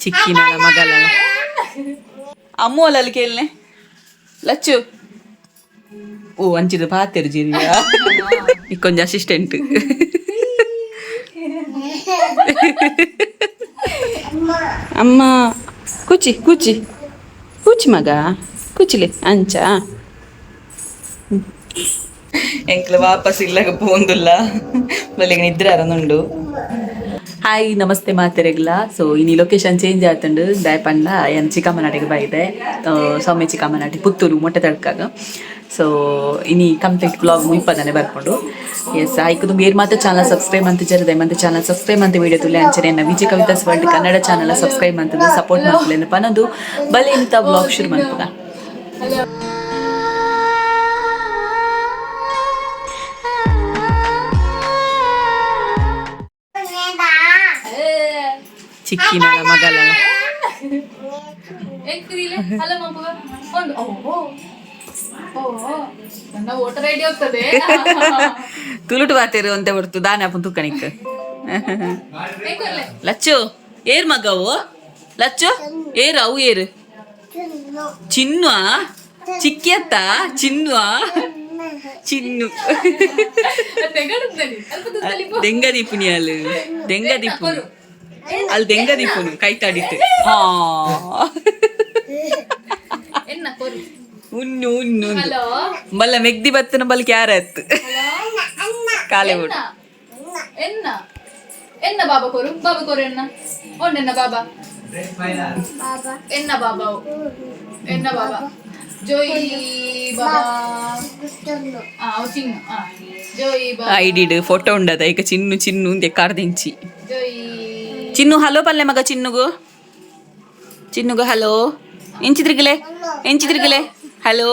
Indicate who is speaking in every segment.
Speaker 1: ಚಿಕ್ಕಿನ ಮಗಲಲ್ಲ ಅಮ್ಮು ಅಲ್ಲ ಕೇಳನೆ ಲಚ್ಚು. ಓ, ಅಂಚಿದ ಪಾತೆರು ಜಿರಿಯ ಇಕ್ಕೊಂಜ ಅಸಿಸ್ಟೆಂಟ್. ಅಮ್ಮ, ಕೂಚಿ ಕೂಚಿ ಕೂಚಿ ಮಗ, ಕೂಚಿಲೆ ಅಂಚ. ಎಂಕ್ಲ ವಾಪಸ್ ಇಲ್ಲಗ ಪೋಂದುಲ್ಲ, ಬಲ್ಲಿಗೆ ನಿದ್ರೆ ಅರನುಂಡು. ಹಾಯ್, ನಮಸ್ತೆ ಮಾತೆರೆಗ್ಲ. ಸೊ ಇನಿ ಲೊಕೇಶನ್ ಚೇಂಜ್ ಆತುಂಡು. ದಾಯ ಪಂಡ ಏನ್ ಚಿಕ್ಕಮ್ಮನಾಟಿಗೆ ಬೈದೆ, ಸೌಮ್ಯ ಚಿಕ್ಕಮ್ಮನಾಟಿ, ಪುತ್ತೂರು ಮೊಟ್ಟೆ ತಡ್ಕಾಗ. ಸೊ ಇನಿ ಕಂಪ್ಲೀಟ್ ಬ್ಲಾಗ್ ಮುಯಿಪದನೆ ಬರ್ಕೊಂಡು. ಎಸ್, ಆಯ್ತು. ಏರ್ ಮಾತ್ರ ಚಾನಲ್ ಸಬ್ಸ್ಕ್ರೈಬ್ ಅಂತ ಜರದೆ ಮತ್ತೆ ಚಾನಲ್ ಸಬ್ಸ್ಕ್ರೈಬ್ ಅಂತ ವಿಡಿಯೋ ತುಲೆ. ಅಂಚನೆ Vijaya Kavitha's world Kannada channel subscribe ಅಂತದ್ದು ಸಪೋರ್ಟ್ ಮಾಡ್ಕೊಳ್ಳಿ ಪನದು ಬಲೆ ಇಂಥ ಬ್ಲಾಗ್ ಶುರು ಮಾಡ್ತದ. ಚಿಕ್ಕಿನ ಮಗಲಲ್ಲ. ತುಳುಟು ಬಾತೇರು ಅಂತ ಹೊರ್ತು ದಾನೆ ಅಪ್ಪನ್ ತುಕ್ಕಣಿಕ್. ಲಚ್ಚು, ಏರ್ ಮಗವು? ಲಚ್ಚು, ಏರು ಅವು? ಏರು ಚಿನ್ನುವ? ಚಿಕ್ಕಿಯತ್ತ ಚಿನ್ನುವ? ಚಿನ್ನು ದೆಂಗ ದೀಪುನಿ ಅಲ್ಲಿ, ದೆಂಗ ದೀಪುನಿ ಅಲ್ಲಿ, ದೆಂಗ ದೀಪುನು ಕೈ ತಾಡಿಟ್ಟು. ಹಾ, ಉನ್ನು ಉನ್ನು ಬಲ್ಲ ಮೆಗ್ದಿ ಬತ್ತನ ಬಲ್ ಕ್ಯಾರತ್ ಕಾಲೆ ಬಿಡು.
Speaker 2: ಎನ್ನ ಎನ್ನ ಬಾಬಾ ಕೊರು, ಬಾಬಾ ಕೊರು. ಎನ್ನ ಒಂಡೆನ್ನ ಬಾಬಾ, ಎನ್ನ ಬಾಬಾ, ಎನ್ನ ಬಾಬಾ, ಜೋಯಿ ಬಾಬಾ. ಆ ಚಿನ್ನು, ಆ ಜೋಯಿ ಬಾಬಾ.
Speaker 1: ಐಡಿಡ್ ಫೋಟೋ ಉಂಡದ ಈಗ. ಚಿನ್ನು ಚಿನ್ನು ಇಂದೆ ಕಾರ್ದಿಂಚಿ.
Speaker 2: ಜೋಯಿ.
Speaker 1: ಚಿನ್ನು, ಹಲೋ ಪಲ್ಲೆ ಮಗ. ಚಿನ್ನುಗು, ಚಿನ್ನುಗು ಹಲೋ. ಎಂಚಿದ್ರಿಗಲೆ, ಎಂಚಿದ್ರಿಗಲೆ? ಹಲೋ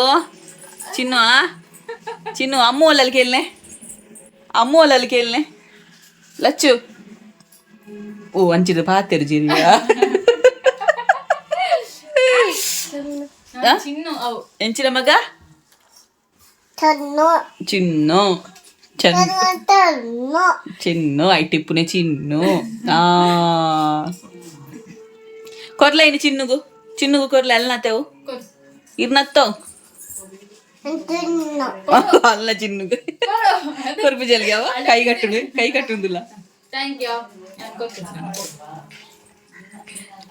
Speaker 1: ಚಿನ್ನು. ಆ ಚಿನ್ನು, ಅಮ್ಮು ಅಲ್ಲಲ್ಲಿ ಕೇಳನೆ, ಅಮ್ಮು ಅಲ್ಲಲ್ಲಿ ಕೇಳನೆ. ಲಚ್ಚು, ಓ, ಅಂಚಿದ ಪಾತೆರು ಜಿರಿಯ.
Speaker 2: ಚಿನ್ನು ಅವು.
Speaker 1: ಎಂಚಿನ ಮಗ? ಚಿನ್ನು, ಚಿನ್ನು, ಚಿನ್ನು. ಐಟಿಪ್ಪುನೆ ಚಿನ್ನು. ಆ ಕೊರ್ಲ ಇನ್ನು ಚಿನ್ನುಗು, ಚಿನ್ನುಗು ಕೊರ್ಲೆ. ಅಲ್ಲ, ಇರ್ನತ್ತೋ ಅಲ್ಲ. ಚಿನ್ನುಗು ಕೊರ್ಪು ಜಲ್ಗೆ ಅವ ಕೈ ಕಟ್ಟುಡು, ಕೈ ಕಟ್ಟುಂದಿಲ್ಲ.
Speaker 2: Thank you.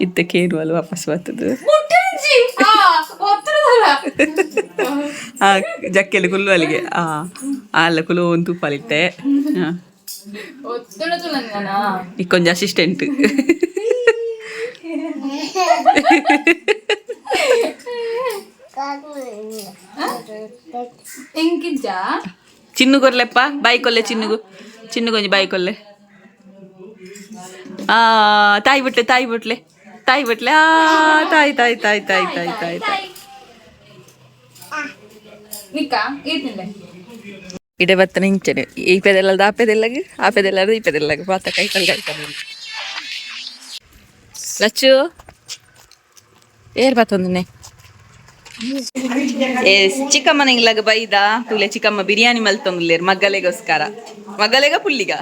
Speaker 1: ಇತ್ತ ಕೇರುವಲ್ಲ ವಾಪಸ್ ಬರ್ತದೆ. ಆ ಜಕ್ಕೆಲಿ ಕುಲ್ಲು ಅಲ್ಲಿಗೆ. ಆ ಅಲ್ಲ, ಕುಲು ಒಂದು ತುಪ್ಪಲಿತ್ತೆ. ಇಕ್ಕೊಂಜ ಅಸಿಸ್ಟೆಂಟ್. ಚಿನ್ನು ಕೊರ್ಲೆಪ್ಪ, ಬಾಯಿ ಕೊಲ್ಲೆ ಚಿನ್ನುಗು, ಚಿನ್ನು ಕೊಂಜಿ ಬಾಯಿ ಕೊಲ್ಲೆ. ಆ ತಾಯಿ ಬಿಟ್ಲೆ, ತಾಯಿ ಬಿಟ್ಲೆ, ತಾಯಿ ಬಿಟ್ಲೆ. ಆ ತಾಯಿ ತಾಯಿ ತಾಯಿ ತಾಯಿ ತಾಯಿ ತಾಯಿ ತಾಯಿ. ಇಡೆ ಬತ್ತನ ಇಂಚನೆ ಈ ಪೆದೆಲ್ಲ, ಆ ಪೆದೆಲ್ಲಗ, ಆ ಪೆದೆಲ್ಲ, ಈ ಪೆದೆಲ್ಲಗ ಪಾತ ಕೈ ಕಲ್ ಕೈ. ಲಚ್ಚು, ಏರ್ ಬತ್ತೊಂದನೆ? ಏ ಚಿಕ್ಕಮ್ಮನ ಇಲ್ಲಾಗ ಬೈದ ತುಲೆ. ಚಿಕ್ಕಮ್ಮ ಬಿರಿಯಾನಿ ಮಲ್ತೊಂಗ್ಲೇರ್ ಮಗ್ಗಲೆಗೋಸ್ಕರ. ಮಗ್ಗಲೆಗ ಪುಲ್ಲಿಗ?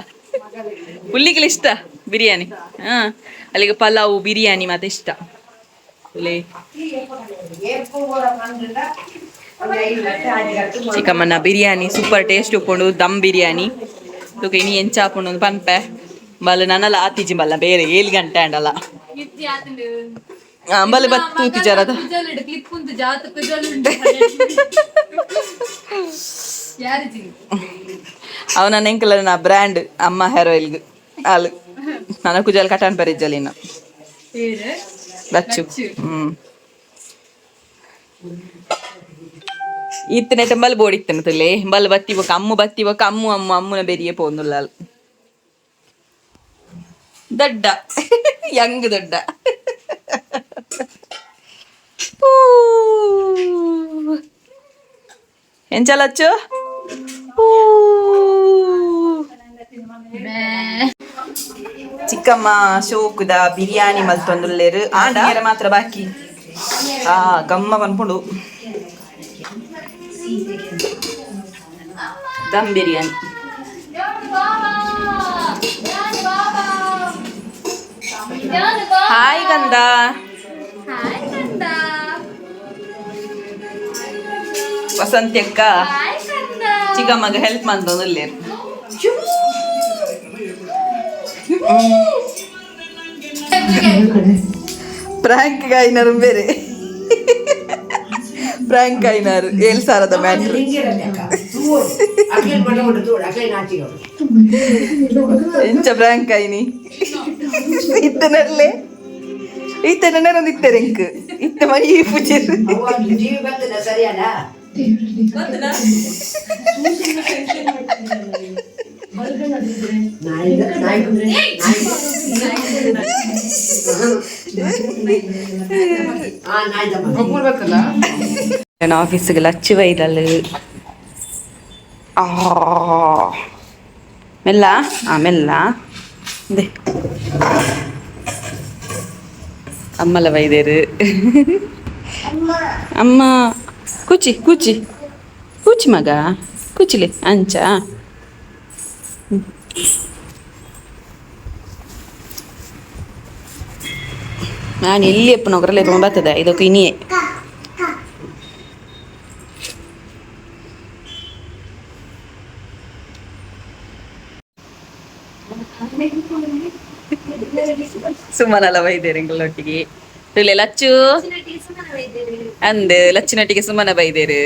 Speaker 1: ಪುಲ್ಲಿಗೆಲ್ಲ ಇಷ್ಟ ಬಿರಿಯಾನಿ. ಹಾ, ಅಲ್ಲಿಗೆ ಪಲಾವು, ಬಿರಿಯಾನಿ ಮತ್ತೆ ಇಷ್ಟ ತುಲೆ. ಚಿಕ್ಕಮ್ಮನ ಬಿರಿಯಾನಿ ಸೂಪರ್ ಟೇಸ್ಟ್ ಉಪ್ಪುಂಡು, ದಮ್ ಬಿರಿಯಾನಿ. ತುಕ ಇನಿ ಎಂಚ ಆಪುಂಡು ಪನ್ಪೆ ಬಲ್ಲ. ನನ್ನಲ್ಲ ಆತಿಜಿ ಬಲ್ಲ ಬೇರೆ 7 ಗಂಟೆ ಅಂಡಲ್ಲ. ಅಂಬಲ್ ಬತ್ತು ಜರದ. ಅವನ ಎಂಕಲ ನಾ ಬ್ರ್ಯಾಂಡ್ ಅಮ್ಮ ಹೇರ್ ಆಯಿಲ್ ಅಲ್ ನನ್ನ ಕುಜಲ್ ಕಟಾನ್ ಪರಿಜ್ಜಲಿನ ಲಚ್ಚು. ಹ್ಮ್ ಇತ್ತನೆ ಬಲ್ ಬೋಡಿತ್ತನ ತುಲೆ ಬಲ್ ಬತ್ತಿ ಬೊಕ ಅಮ್ಮು ಬತ್ತಿ ಬೊಕ ಅಮ್ಮು ಅಮ್ಮು ಅಮ್ಮುನ ಬೆರಿಯೇ ಪೋಂದುಲ್ಲ. ದೊಡ್ಡ ಯಂಗ್ ದೊಡ್ಡ. ಎಂಚ ಲಚ್ಚು? ಚಿಕ್ಕಮ್ಮ ಶೋಕುದ ಬಿರಿಯಾನಿ ಮಲ್ತೊಂದುಲ್ಲೇರು. ಆಂಡ ಮಾತ್ರ ಬಾಕಿ. ಆ ಗಮ್ಮ ಪನ್ಪುಂಡು ದಮ್ ಬಿರಿಯಾನಿ. Hi ಕಂದ.
Speaker 2: ಹಾಯ್ ಕಂದ.
Speaker 1: ವಸಂತಿ ಅಕ್ಕ.
Speaker 2: ಹಾಯ್ ಕಂದ.
Speaker 1: ಚಿಕ್ಕಮ್ಮಗ ಹೆಲ್ಪ್ ಮಂತೊಂದುಲ್ಲೇರ್. ಪ್ರಾಂಕ್ ಗಾಯಿನರು ಬೇರೆ, ಪ್ರಾಂಕ್ ಗಾಯಿನಾರು ಏಳು ಸಾವಿರದ ಮ್ಯಾಟ್ರ್. ಎಂಚ ಪ್ರಾಂಕ್ ಆಯ್ನಿ? ಇತ್ತನಲ್ಲೇ ಇತ್ತನ ಇತ್ತಾರೆ ಎಂಕ್ ಇತ್ತ ಮೈ ಪೂಜೆ.
Speaker 3: ಸರಿಯಲ್ಲ. ನಾಯಿ ನಾಯಿ ಆ ನಾಯಿ.
Speaker 1: ನಾನು ಆಫೀಸಿಗೆ ಲಚ್ಚು ಬೈದಳು. ಆ ಮೆಲ್ಲ, ಆ ಮೆಲ್ಲ. ದೆ ಅಮ್ಮಲ ಬೈದೇರು. ಅಮ್ಮ ಕೂಚಿ ಕೂಚಿ ಕೂಚಿ ಮಗ ಕೂಚಿಲೆ ಅಂಚ. ನಾನು ಎಲ್ಲಿ ಎಪ್ಪನೊಗರಲ್ಲೇ ತೊಗೊಂಬರ್ತದೆ ಇದಕ್ಕೆ ಇನಿಯೇ. ಸುಮ್ಮನಲ್ಲ ಬೈದೇರು ಎಂಗಳೊಟ್ಟಿಗೆ ತುಲೆ ಲಚ್ಚು ಅಂದ್ ಲಚ್ಚುನಟ್ಟಿಗೆ ಸುಮ್ಮನ ಬೈದೇರು.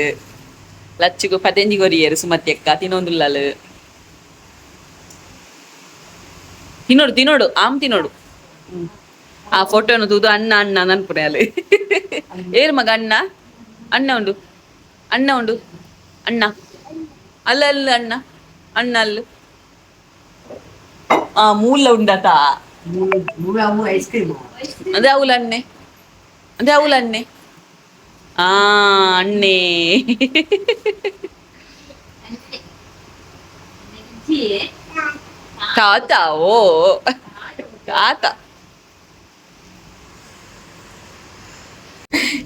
Speaker 1: ಲಚ್ಚುಗು ಪದೆಂಜಿ ಕೊರಿಯರು ಸುಮತಿ ಅಕ್ಕ. ತಿನ್ನೊಂದುಲ್ಲಲು ತಿನ್ನೋಡು ತಿನ್ನೋಡು ಆಮ್ ತಿನ್ನೋಡು. ಆ ಫೋಟೋನು ತೂದು ಅಣ್ಣ ಅಣ್ಣ ನನ್ಪುಣೆ ಅಲ್ಲಿ. ಏರು ಮಗ? ಅಣ್ಣ ಅಣ್ಣ ಉಂಡು, ಅಣ್ಣ ಉಂಡು, ಅಣ್ಣ ಅಲ್ಲ ಅಲ್ಲ, ಅಣ್ಣ ಅಣ್ಣ ಅಲ್ಲ. ಆ ಮೂಲ ಉಂಡತ.
Speaker 3: Ice cream.
Speaker 1: ಅದೇ ಅವಲ ಅಣ್ಣೆ, ಅದೇ ಅವಲ ಅಣ್ಣೆ. ಆ ಅಣ್ಣೆ. ತಾತ, ಓ ತಾತ.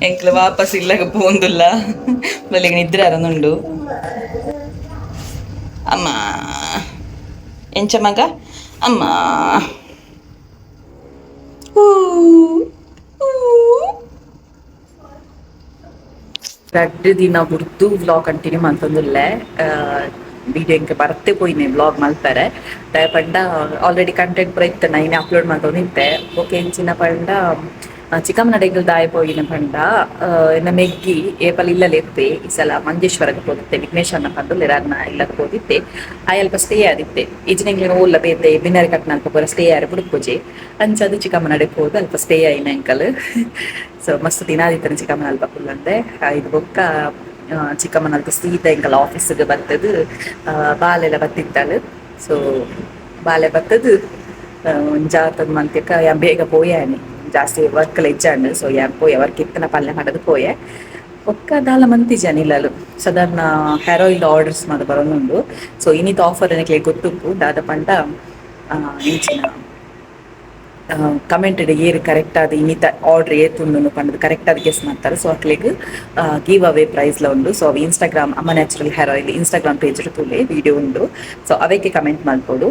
Speaker 1: ಎಂಕ್ಲ ವಾಪಸ್ ಇಲ್ಲಗ ಪೋಂದುಲ್ಲ. ಬಲ್ಲಿಗೆ ನಿದ್ರೆ ಅರನುಂಡು. ಅಮ್ಮ ಎಂಚ ಮಗ? ಅಮ್ಮ ಊ, ಊ. ರಡ್ಡು ದಿನ ಬುಡ್ದು ವ್ಲಾಗ್ ಕಂಟಿನ್ಯೂ ಮಂತೊಂದುಲ್ಲೆ. ವಿಡಿಯೋ ಇಂಕ ಬರ್ತೆ ಪೋಯಿನೆ ವ್ಲಾಗ್ ಮಲ್ಪರೆ. ದಾಯೆ ಪಂಡ ಆಲ್ರೆಡಿ ಕಂಟೆಂಟ್ ಪೂರ ಇತ್ತೆ, ನಾ ಇನಿ ಅಪ್ಲೋಡ್ ಮಲ್ತೊಂದಿತ್ತೆ. ಬೊಕ ಎಂಚಿನ ಪಂಡ, ಚಿಕ್ಕಮ್ಮನಡೆಗಲ್ ದಾಯ ಪೋಯಿನ ಪಂಡ, ಎನ್ನ ಮೆಗ್ಗಿ ಏಪಲ್ ಇಲ್ಲಲೆ ಇತ್ತೆ. ಈ ಸಲ ಮಂಜೇಶ್ವರಕ್ಕೆ ಪೋದಿತ್ತೆ. ವಿಘ್ನೇಶ್ ಅನ್ನ ಪಂಡುಲ್ಲೆರ್, ಅರ್ನ ಇಲ್ಲಗ್ ಪೋದಿತ್ತೆ. ಆಯ್ ಅಲ್ಪ ಸ್ಟೇ ಆದಿತ್ತೆ. ಇಜಿನೆಂಗ್ಲೆನ ಓಲ್ಲ ಬೇತೆ ಬಿನ್ನರಿ ಕಟ್ನ ಅಲ್ಪ ಪೂರ ಸ್ಟೇ ಆರೆ ಬುಡುಪುಜೆ. ಅಂಚಾದ್ ಚಿಕ್ಕಮ್ಮನಡೆ ಪೋದು ಅಲ್ಪ ಸ್ಟೇ ಆಯಿನ ಎಂಕಲ್. ಸೊ ಮಸ್ತ್ ದಿನ ಆದಿತ್ತನ ಚಿಕ್ಕಮ್ಮನ ಅಲ್ಪ ಕುಲ್ಲಂದೆ. ಇದು ಬೊಕ್ಕ ಚಿಕ್ಕಮ್ಮನ ಅಲ್ಪ ಸೀದಾ ಎಂಕಲ್ ಆಫೀಸ್ಗೆ ಬತ್ತದು. ಬಾಲೆಲ್ಲ ಬತ್ತಿತ್ತಾಳು. ಸೊ ಬಾಲೆ ಬತ್ತದು ಒಂಜಾತದ ಮಂತ್ಯಕ ಯಾನ್ ಬೇಗ ಪೋಯಾನಿ. ಜಾಸ್ತಿ ವರ್ಕ್ ಎಲ್ಲ ಇಜ್ಜಾಂಡ್. ಸೊ ಯಾನ್ ಪೋಯೆ, ವರ್ಕ್ ಇತ್ತನ ಪಲ್ಯ ಮಾಡೋದು ಪೋಯೆ. ಬೊಕ್ಕ ದಾಲ ಮಂತಿಜಾನಿ ಇಲ್ಲಲು ಸಾಧಾರಣ hair oil orders ಮಾತ ಬರೋನುಂಡು. ಸೊ ಇನ್ನಿತ ಆಫರ್ ಎನಕ್ಲೆ ಗೊತ್ತುಪ್ಪು. ದಾದ ಪಂಡ, ಇಂಚಿನ ಕಮೆಂಟ್ ಏರ್ ಕರೆಕ್ಟ್ ಆದ ಇನ್ನಿತ ಆರ್ಡರ್ ಏತುಂಡು ಪಂಡದು ಕರೆಕ್ಟ್ ಆದ ಗೆಸ್ ಮಾಡ್ತಾರೆ. ಸೊ ಅಕ್ಲೆಗ್ ಗಿವ್ ಅವೇ ಪ್ರೈಸ್ ಲ ಉಂಡು. ಸೊ ಅವು ಇನ್ಸ್ಟಾಗ್ರಾಮ್ ಅಮ್ಮ natural hair oil Instagram page ತೂಲೆ, video ಉಂಡು. ಸೊ ಅವೆಕ್ಕೆ ಕಮೆಂಟ್ ಮಲ್ಪೊಡು.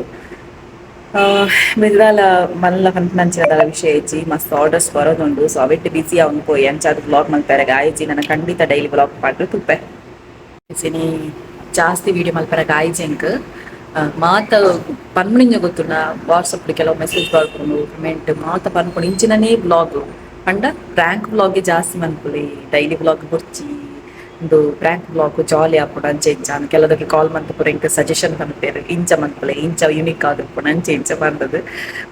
Speaker 1: ಮೆದಾಲ ಮಲ್ಲ ಪನ್ಪುನಂಚಿನ ವಿಷಯ ಇಜ್ಜಿ. ಮಸ್ತ್ ಆರ್ಡರ್ಸ್ ಬರೋದುಂಡು. ಸೊ ಅವೆಟ್ ಬಿಸಿ ಅವನು ಪೋಯಿ ಅಂಚಾದ್ ವ್ಲಾಗ್ ಮಲ್ಪೆರೆಗ್ ಆಯ್ಜಿ. ನನ್ನ ಖಂಡಿತ ಡೈಲಿ ವ್ಲಾಗ್ ಪಾಡ್ದು ತುಪ್ಪೆ ಇನಿ. ಜಾಸ್ತಿ ವಿಡಿಯೋ ಮಲ್ಪೆರೆಗ್ ಆಯ್ಜಿ ಎಂಕ್. ಮಾತ ಪನ್ಪುನಿಂಜ ಗೊತ್ತುಂಡ, ವಾಟ್ಸಪ್ ಕೆಲವು ಮೆಸೇಜ್ ಬರ್ಪುಂಡು, ಕಮೆಂಟ್ ಮಾತ ಪನ್ಪುಂಡು. ಇಂಚಿನನೇ ವ್ಲಾಗ್ ಪಂಡ ಪ್ರಾಂಕ್ ವ್ಲಾಗ್ ಜಾಸ್ತಿ ಮನ್ಪುಲಿ, ಡೈಲಿ ವ್ಲಾಗ್ ಬೊರ್ಚಿ. ಉಂದು ಪ್ರಾಂಕ್ ವ್ಲಾಗ್ ಜಾಲಿ ಆಪುಂಡು ಅಂಚ ಇಂಚ. ಕೆಲದಕ್ಕೆ ಕಾಲ್ ಮಂತ್ ಪೂರ ಎಂಕ್ ಸಜೆಷನ್ ಪನ್ಪೆರ್, ಇಂಚ ಮನ್ಪುಲೆ, ಇಂಚ ಯುನಿಕ್ ಆದಿಪ್ಪುಂಡು ಅಂಚ ಇಂಚ ಪಂಡದು.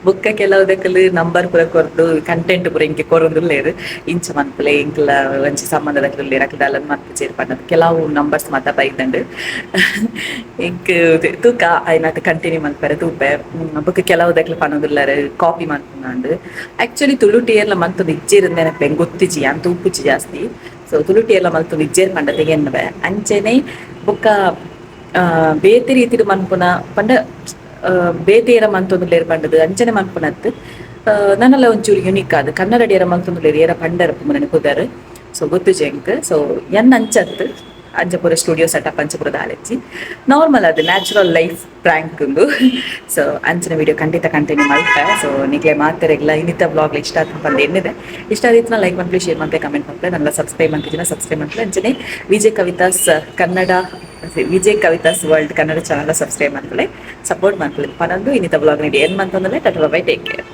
Speaker 1: ಬೊಕ್ಕ ಕೆಲವುದಕ್ಕಲು ನಂಬರ್ ಪೂರ ಕೊರ್ದು ಕಂಟೆಂಟ್ ಪೂರ ಇಂಕೆ ಕೊರೊಂದುಲ್ಲೆರ್. ಇಂಚ ಮನ್ಪುಲೆ, ಇಂಕ್ಲ ಒಂಜಿ ಸಂಬಂಧದಕ್ಲು ಉಲ್ಲೆರ್, ಅಕ್ಲ್ ದಾಲ ಮನ್ಪುಜೆರ್ ಪಂಡದು ಕೆಲವು ನಂಬರ್ಸ್ ಮಾತ ಬೈದಂಡ್ ಎಂಕ್. ತೂಕ, ಆಯ್ನಾತ್ ಕಂಟಿನ್ಯೂ ಮನ್ಪೆರೆ ತೂಪೆ. ಬೊಕ್ಕ ಕೆಲವುದಕ್ಲು ಪನೊಂದುಲ್ಲೆರ್ ಕಾಪಿ ಮನ್ಪುನಾಂಡ್. ಆಕ್ಚುಲಿ ತುಳು ಟೇರ್ಲ ಮಂತೊಂದು ಇಜ್ಜೆರ್ ನೆನಪೆ ಗೊತ್ತಿಜ್ಜಿ, ಯಾನ್ ತೂಪುಜಿ ಜಾಸ್ತಿ. ಸೊ ತುಳು ಟೇರ್ಲ ಮಲ್ತೊಂದು ಇಜ್ಜೆರ್ ಪಂಡ ತೆಗೆನ್ನುವೆ. ಅಂಚೆನೆ ಬೊಕ್ಕ ಬೇತೆ ರೀತಿಡ್ ಮನ್ಪುನ ಪಂಡ, ಬೇತೆ ಏರ ಮಂತೊಂದುಲ್ಲೆರ್ ಪಂಡದು ಅಂಚನೆ ಮನ್ಪುನತ್. ನನಲ ಒಂಚೂರು ಯುನಿಕ್ ಆದ್ ಕನ್ನಡ ಏರ ಮಲ್ತೊಂದುಲ್ಲೆರ್ ಏರ ಪಂಡರ್ ಪುದರ್. ಸೊ ಗೊತ್ತುಜಿ ಎಂಕ್. ಸೊ ಎನ್ನ ಅಂಚತ್ ಅಂಚ ಪೂರ ಸ್ಟುಡಿಯೋ ಸೆಟಪ್ ಅಂಚ ಪೂರ ದಾಲೆಜ್ಜಿ. ನಾರ್ಮಲ್ ಅದು ನ್ಯಾಚುರಲ್ ಲೈಫ್ ಪ್ರ್ಯಾಂಕ್ ಉಂದು. ಸೊ ಅಂಚಿನ ವಿಡಿಯೋ ಖಂಡಿತ ಕಂಟಿನ್ಯೂ ಮಲ್ಪೆ. ಸೊ ನಿಕ್ಲೆ ಮಾತೆರೆಗ್ಲ ಇನ್ನಿತ ವ್ಲಾಗ್ ಇಷ್ಟ ಆತ ಪಂದ್ ಎನ್ನಿದೆ. ಇಷ್ಟ ಆದಿತ್ತಿನ ಲೈಕ್ ಮನ್ಪುಲೆ, ಶೇರ್ ಮನ್ಪುಲೆ, ಕಮೆಂಟ್ ಮನ್ಪುಲೆ. ನನ್ನ ಸಬ್ಸ್ಕ್ರೈಬ್ ಮಂತಿಜಿನ ಸಬ್ಸ್ಕ್ರೈಬ್ ಮನ್ಪುಲೆ. ಅಂಚನೆ Vijay Kavitha's Kannada, Vijay Kavitha's world Kannada channel subscribe ಮನ್ಪುಲೆ, ಸಪೋರ್ಟ್ ಮನ್ಪುಲೆ ಪನೊಂದು ಇನ್ನಿತ ವ್ಲಾಗ್ ನೀಡಿ ಏನ್ ಮಂತಂದ್ರೆ. Tata, bye, take care.